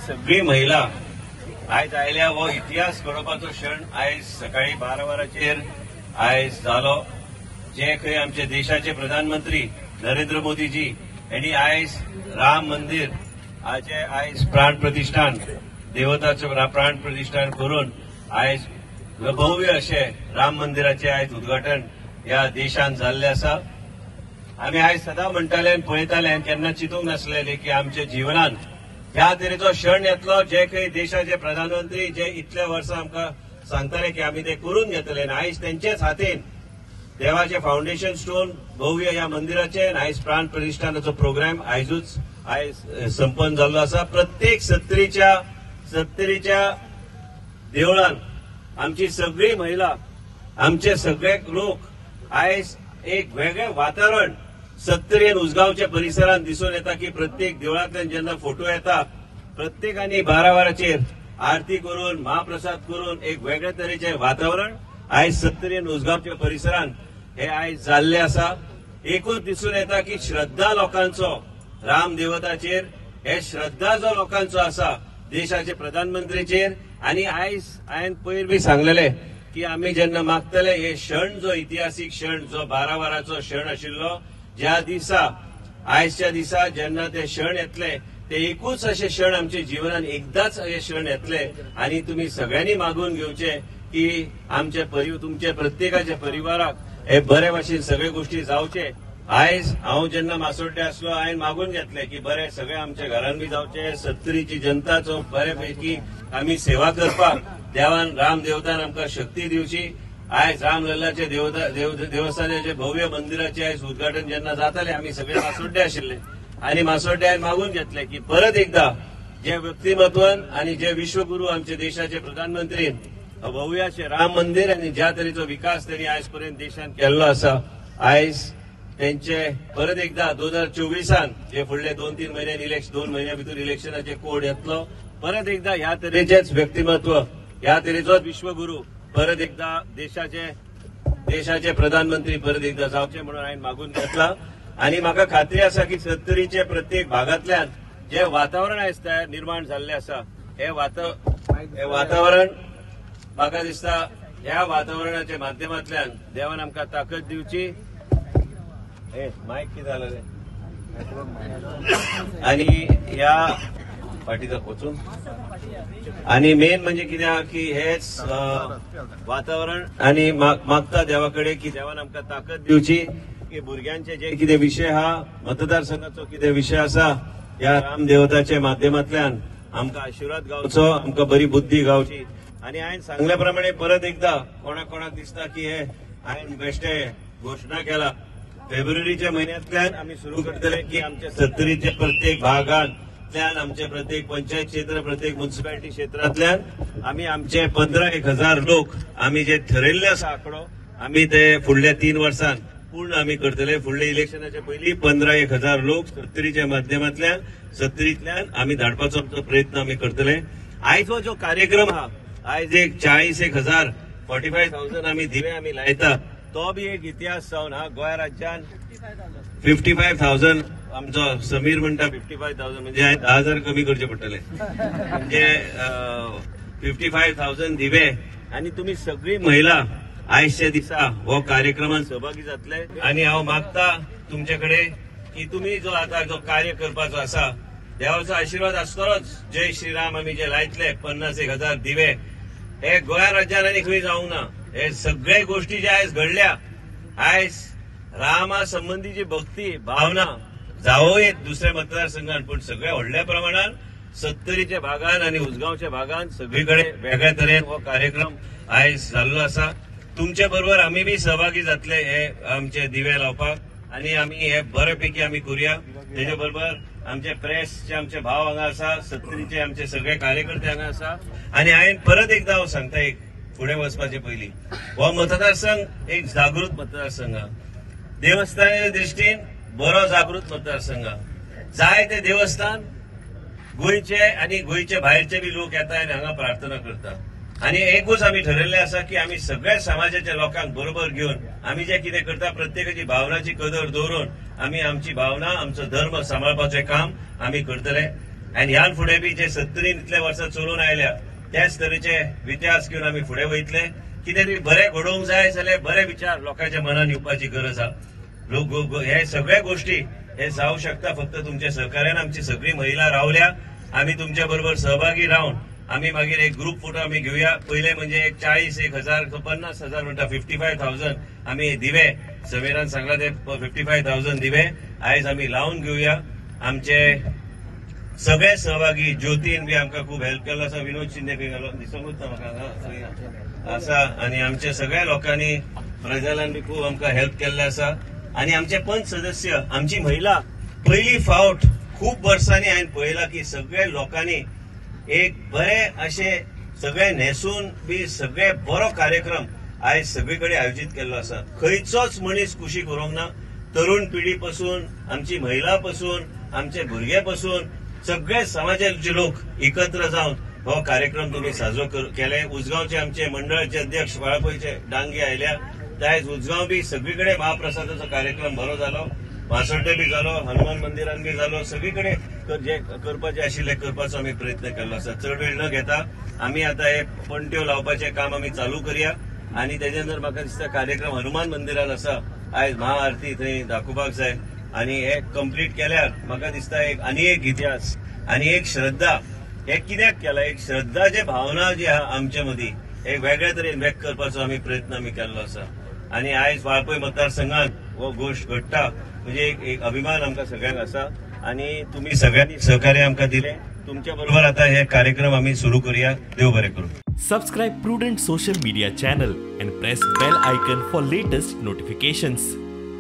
सगळी महिला आयज आयल्या. हो इतिहास घडोवपाचो क्षण आयज सकाळी 12 वरांचेर आयज जालो. जे खंय आमचे देशाचे प्रधानमंत्री नरेंद्र मोदीजी यांनी आयज राम मंदिर आजे आयज प्राण प्रतिष्ठान देवताचें प्राण प्रतिष्ठान करून आयज भव्य अशें राम मंदिराचें आयज उद्घाटन ह्या देशांत जाल्लें आसा. आमी आयज सदां म्हणटाले आनी पळयताले आनी केन्ना चिंतूंक नासलेले की आमच्या जिवनान ह्या तरेचो क्षण येतलो जे खंय देशाचे प्रधानमंत्री जे इतल्या वर्सां आमकां सांगताले की आमी ते करून घेतले आनी आयज तेंचेच हातीन देवाचे फावंडेशन स्टोन भव्य ह्या मंदिराचे आनी आयज प्राण प्रतिष्ठानाचो प्रोग्राम आयजूच आयज संपन्न जाल्लो आसा. प्रत्येक सत्तरीच्या देवळान आमची सगळी महिला, आमचे सगळे लोक आयज एक वेगळें वातावरण सत्तरी आनी उसगांवच्या परिसरांत दिसून येता की प्रत्येक देवळांतल्यान जेन्ना फोटो येता प्रत्येकानी 12 वरांचेर आरती करून महाप्रसाद करून एक वेगळे तरेचें वातावरण आयज सत्तरी आनी उसगांवच्या परिसरांत हे आयज जाल्लें आसा. एकूच दिसून येता की श्रद्धा लोकांचो राम देवताचेर, हे श्रद्धा जो लोकांचो आसा देशाचे प्रधानमंत्रीचेर. आनी आयज हांवें पयर बी सांगलेले की आमी जेन्ना मागतले हे क्षण जो इतिहासीक क्षण जो 12 वरांचो क्षण आशिल्लो ज्या दिसा आयजच्या दिसा जेन्ना ते क्षण येतले ते एकूच अशे क्षण आमच्या जिवनान एकदाच हे क्षण येतले. आनी तुमी सगळ्यांनी मागून घेवचे की आमच्या तुमच्या प्रत्येकाच्या परिवाराक हे बरे भाशेन सगळे गोष्टी जावचे. आयज हांव जेन्ना मासोड्डे आसलो हांवें मागून घेतले की बरे सगळे आमच्या घरान बी जावचे, सत्तरीची जनताचो बरे पैकी आमी सेवा करपाक देवान राम देवतान आमकां शक्ती दिवची. आयज रामलल्लाचे देवस्थानाचे भव्य मंदिराचे आयज उद्घाटन जेन्ना जाताले आमी सगळे मासोड्डे आशिल्ले आनी मासोड्डे हांवें मागून घेतले की परत एकदा जे व्यक्तिमत्वान आनी जे विश्वगुरू आमचे देशाचे प्रधानमंत्री भव्याचे राम मंदिर आनी ज्या तरेचो विकास त्यांनी आयज पर्यंत देशान केल्लो आसा आयज तेंचे परत एकदा 2024 जे फुडले 2-3 म्हयन्यान इलेक्शन 2 म्हयन्या भितर इलेक्शनाचे कोड येतलो परत एकदा ह्या तरेचेच व्यक्तिमत्व ह्या तरेचोच विश्वगुरू परत एकदा देशाचे प्रधानमंत्री परत एकदा जावचे म्हणून हांवें मागून घेतला. आनी म्हाका खात्री आसा की सत्तरीचे प्रत्येक भागांतल्यान जे वातावरण आयज तयार निर्माण जाल्लें आसा हे वातावरण म्हाका दिसता ह्या वातावरणाच्या माध्यमांतल्यान देवान आमकां ताकद दिवची. हे मायक कितें जालें रे? आनी ह्या फाटीचा वचून आनी मेन म्हणजे कितें आहा की हेच वातावरण आनी मागता देवा कडेन की देवान आमकां ताकद दिवची की भुरग्यांचे जे कितें विशय आहा, मतदारसंघाचो कितें विशय आसा ह्या रामदेवताच्या माध्यमांतल्यान आमकां आशिर्वाद गावचो, आमकां बरी बुद्धी गावची. आनी हांवें सांगल्या प्रमाणे परत एकदा कोणाक कोणाक दिसता की हे हांवें बेश्टे घोशणा केला फेब्रुवारीच्या म्हयन्यांतल्यान आमी सुरू करतले की आमच्या सत्तरीच्या प्रत्येक भागांतल्यान आमचे प्रत्येक पंचायत क्षेत्र प्रत्येक म्युनिसिपालिटी क्षेत्रांतल्यान आमी आमचे 15,000 लोक आमी जे ठरयल्ले आसा आंकडो आमी ते फुडल्या 3 वर्सांत पूर्ण आमी करतले. फुडल्या इलेक्शनाच्या पयलीं 15,000 लोक सत्तरीच्या माध्यमांतल्यान सत्तरींतल्यान आमी धाडपाचो आमचो प्रयत्न आमी करतले. आयज हो जो कार्यक्रम आहा आयज एक 40,000 45,000 आमी दिवे आमी लायता तो बी एक इतिहास जावन हा गोंय राज्यान 55,000 आमचो समीर म्हणटा 55,000 म्हणजे 10,000 कमी करचे पडटले म्हणजे 55,000 दिवे. आनी तुमी सगळी महिला आयजच्या दिसा हो कार्यक्रमान सहभागी जातले. आनी हांव मागता तुमचे कडेन की तुमी जो आतां जो कार्य करपाचो आसा देवाचो आशिर्वाद आसतलोच. जय श्रीराम आमी जे लायतले 50,000 दिवे हे गोंय राज्यान आनी खंय जावंक ना. हे सगळे गोष्टी जे आयज घडल्या आयज रामा संबंदीची भक्ती भावना जावं येत दुसऱ्या मतदारसंघात पण सगळ्या व्हडल्या प्रमाणात सत्तरीच्या भागान आनी उसगांवच्या भागान सगळीकडे वेगळ्या तरेन हो कार्यक्रम आयज जाल्लो आसा. तुमचे बरोबर आमी बी सहभागी जातले हे आमचे दिवे लावपाक आनी आमी हे बऱ्यापैकी आमी करुया. तेजे बरोबर आमचे प्रेसचे आमचे भाव हांगा आसा, सत्तरीचे आमचे सगळे कार्यकर्ते हांगा आसा. आनी हांवें परत एकदा हांव सांगता एक फुडें वचपाचे पयलीं हो मतदारसंघ एक जागृत मतदारसंघ, देवस्थानाच्या दृश्टीन बरो जागृत मतदारसंघ. जाय ते देवस्थान गोंयचे आनी गोंयचे भायरचे बी लोक येता आनी हांगा प्रार्थना करता. आनी एकूच आमी ठरयल्लें आसा की आमी सगळ्या समाजाच्या लोकांक बरोबर घेवन आमी जें कितें करता प्रत्येकाची भावनाची कदर दवरून आमी आमची भावना आमचो धर्म सांबाळपाचें काम आमी करतले. आनी ह्यान फुडें बी जे 70 इतले वर्सां चलून आयल्या त्याच तरेचे इतिहास घेवन आमी फुडें वयतले. कितें तरी बरें घडोवंक जाय जाल्यार बरे विचार लोकांच्या मनान येवपाची गरज आसा. लोक हे सगळ्या गोष्टी हे जावं शकता फक्त तुमच्या सहकार्यान. आमची सगळी महिला रावल्या, आमी तुमच्या बरोबर सहभागी रावन आमी मागीर एक ग्रुप फोटो आमी घेवया. पयले म्हणजे एक 40,000 50,000 म्हणटा 55,000 आमी दिवे, समीरान सांगला ते 55,000 दिवे आयज आमी लावन घेवया. आमचे सगळे सहभागी ज्योतीन बी आमकां खूब हेल्प केल्लो आसा, विनोद शिंदे बी घालो दिसोंकूच ना म्हाका आसा, आनी आमच्या सगळ्या लोकांनी प्रजालान बी खूब आमकां हेल्प केल्ले आसा. आनी आमचे पंच सदस्य, आमची महिला पयली फावट खूब वर्सांनी हांवें पळयला की सगळे लोकांनी एक बरे अशे सगळे न्हेसून बी सगळे बरो कार्यक्रम आयज सगळे कडेन आयोजीत केल्लो आसा. खंयचोच मनीस कुशीक उरोंक ना, तरुण पिढी पासून, आमची महिला पासून, आमचे भुरगे पासून सगळे समाजाचे लोक एकत्र जावन हो कार्यक्रम तुम्ही साजरो केले. उजगांवचे आमचे मंडळाचे अध्यक्ष वाळपयचे डांगे आयल्या, आयज उजगांव बी सगळी कडेन महाप्रसादाचो कार्यक्रम बरो जालो, वासोटे बी जालो, हनुमान मंदिरान बी जालो, सगळी कडेन जे करपाचे आशिल्ले करपाचो आमी प्रयत्न केल्लो आसा. चड वेळ न घेता आमी आतां हे पणट्यो लावपाचें काम आमी चालू करया आनी तेजे नंतर म्हाका दिसता कार्यक्रम हनुमान मंदिरान आसा, आयज महाआरती थंय दाखोवपाक जाय आनी हे कंप्लीट केल्यार म्हाका दिसता एक आनी एक इतिहास आनी एक श्रद्धा, हे कित्याक केला, एक श्रद्धा जे भावना जी आहा आमचे मदीं एक वेगळे तरेन व्यक्त करपाचो आमी प्रयत्न आमी केल्लो आसा. आनी आयज वाळपय मतदारसंघात हो गोश्ट घडटा म्हणजे एक अभिमान आमकां सगळ्यांक आसा आनी तुमी सगळ्यांनी सहकार्य आमकां दिलें. तुमच्या बरोबर आता हे कार्यक्रम आमी सुरू करूया. देव बरें करूं. Subscribe Prudent social media channel and press bell icon for latest notifications.